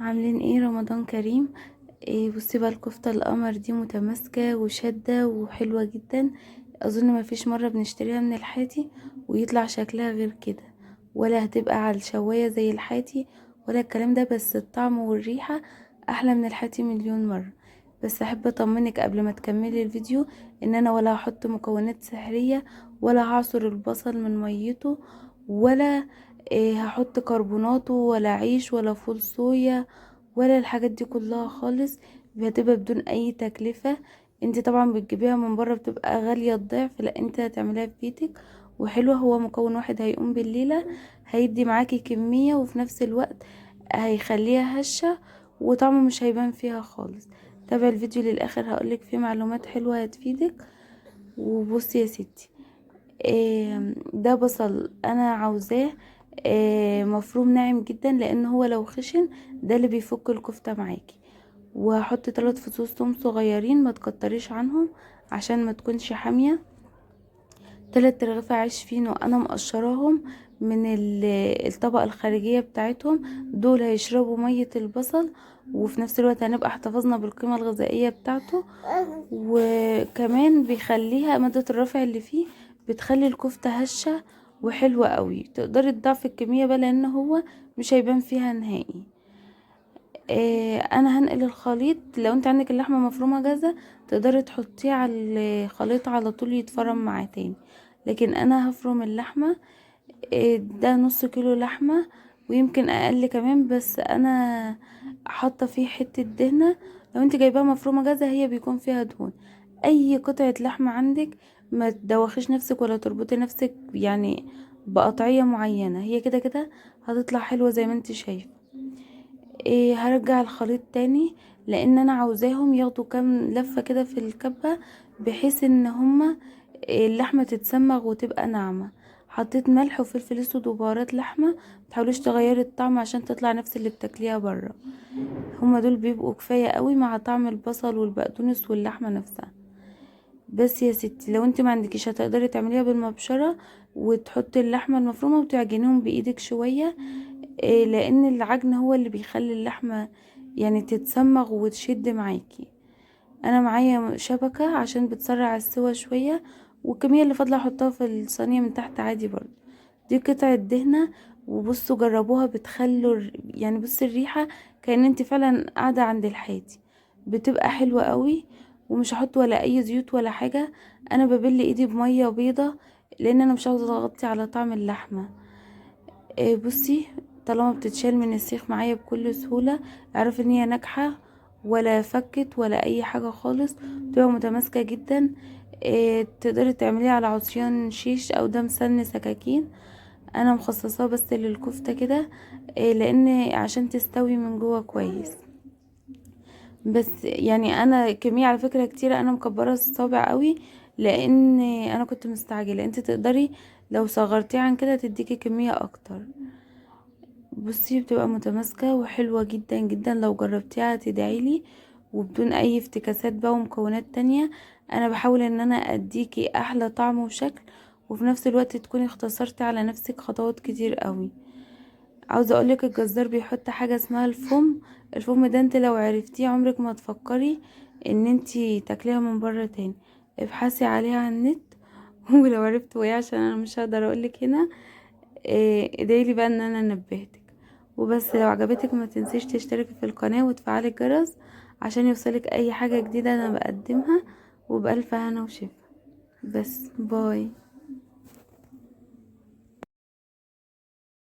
عاملين ايه؟ رمضان كريم. إيه بصي بقى، الكفتة القمر دي متماسكة وشادة وحلوة جدا. اظن ما فيش مرة بنشتريها من الحاتي ويطلع شكلها غير كده، ولا هتبقى على الشواية زي الحاتي ولا الكلام ده، بس الطعم والريحة احلى من الحاتي مليون مرة. بس احب اطمنك قبل ما تكملي الفيديو ان انا ولا هحط مكونات سحرية، ولا هعصر البصل من ميته، ولا هحط كربوناته ولا عيش ولا فول صويا ولا الحاجات دي كلها خالص. هتبقى بدون اي تكلفة. انت طبعا بتجيبيها من بره بتبقى غالية الضعف، لا انت هتعمليها في بيتك وحلوة. هو مكون واحد هيقوم بالليلة، هيدي معاكي كمية وفي نفس الوقت هيخليها هشة وطعمه مش هيبان فيها خالص. تابع الفيديو للاخر هقولك فيه معلومات حلوة هتفيدك. وبصي يا ستي، ده بصل انا عاوزاه مفروم ناعم جدا، لان هو لو خشن ده اللي بيفك الكفتة معاكي. وهحط 3 فصوص توم صغيرين، ما تكتريش عنهم عشان ما تكونش حامية. 3 رغيف عيش فينو انا مقشراهم من الطبقة الخارجية بتاعتهم، دول هيشربوا مية البصل وفي نفس الوقت هنبقى احتفظنا بالقيمة الغذائية بتاعته، وكمان بيخليها مادة الرافع اللي فيه بتخلي الكفتة هشة وحلوة قوي. تقدري تضعفي الكمية بقى لان هو مش هيبان فيها نهائي. انا هنقل الخليط. لو انت عندك اللحمة مفرومة جاهزة تقدري تحطيه على الخليط على طول يتفرم معاه تاني، لكن انا هفرم اللحمة. ده نص كيلو لحمة ويمكن اقل كمان، بس انا حاطة فيه حتة دهنة. لو انت جايباها مفرومة جاهزة هي بيكون فيها دهون. اي قطعة لحمة عندك ما تدوخيش نفسك ولا تربطي نفسك بقطعية معينة، هي كده كده هتطلع حلوة زي ما انت شايفة. هرجع الخليط تاني لان انا عاوزاهم ياخدوا كام لفة كده في الكبة، بحيث ان هما اللحمة تتسمغ وتبقى ناعمة. حطيت ملح وفلفل اسود وبهارات لحمة، متحاوليش تغيري الطعم عشان تطلع نفس اللي بتاكليها بره. هما دول بيبقوا كفاية قوي مع طعم البصل والبقدونس واللحمة نفسها. بس يا ستي لو انت ما عندكيش هتقدري تعمليها بالمبشرة وتحطي اللحمة المفرومة وتعجنيهم بايدك شوية، لان العجن هو اللي بيخلي اللحمة تتسمغ وتشد معاكي. انا معايا شبكة عشان بتسرع السوا شوية، والكمية اللي فاضلة احطها في الصينية من تحت عادي برضو. دي قطعة دهنة، وبصوا جربوها، بتخلوا بصي الريحة كأن انت فعلا قاعدة عند الحاتي، بتبقى حلوة قوي. ومش هحط ولا اي زيوت ولا حاجة، انا ببل ايدي بمية بيضة لان انا مش عاوزة اغطي على طعم اللحمة. بصي طالما بتتشال من السيخ معايا بكل سهولة اعرف ان هي ناجحة، ولا فكت ولا اي حاجة خالص، بتبقى متماسكة جدا. تقدري تعمليها على عصيان شيش او ده مسن سكاكين. انا مخصصاه بس للكفتة كده، لان عشان تستوي من جوه كويس. بس انا كمية على فكرة كتيرة، انا مكبرة الصابع قوي لان انا كنت مستعجلة. انت تقدري لو صغرتيه عن كده تديكي كمية اكتر. بصي بتبقى متماسكة وحلوة جدا جدا، لو جربتيها تدعيلي، وبدون اي افتكاسات بقى ومكونات تانية. انا بحاول ان انا اديكي احلى طعم وشكل، وفي نفس الوقت تكوني اختصرتي على نفسك خطوات كتير قوي. عاوزة اقولك الجزار بيحط حاجة اسمها الفم. الفم ده انت لو عرفتيه عمرك ما تفكري ان انت تاكليها من بره تاني. ابحثي عليها على النت ولو عرفتوا ايه عشان انا مش هقدر اقولك هنا. ادعيلي بقى ان انا نبهتك. وبس لو عجبتك ما تنسيش تشتركي في القناة وتفعلي الجرس عشان يوصلك اي حاجة جديدة انا بقدمها. وبألف هنا وشفا. بس باي.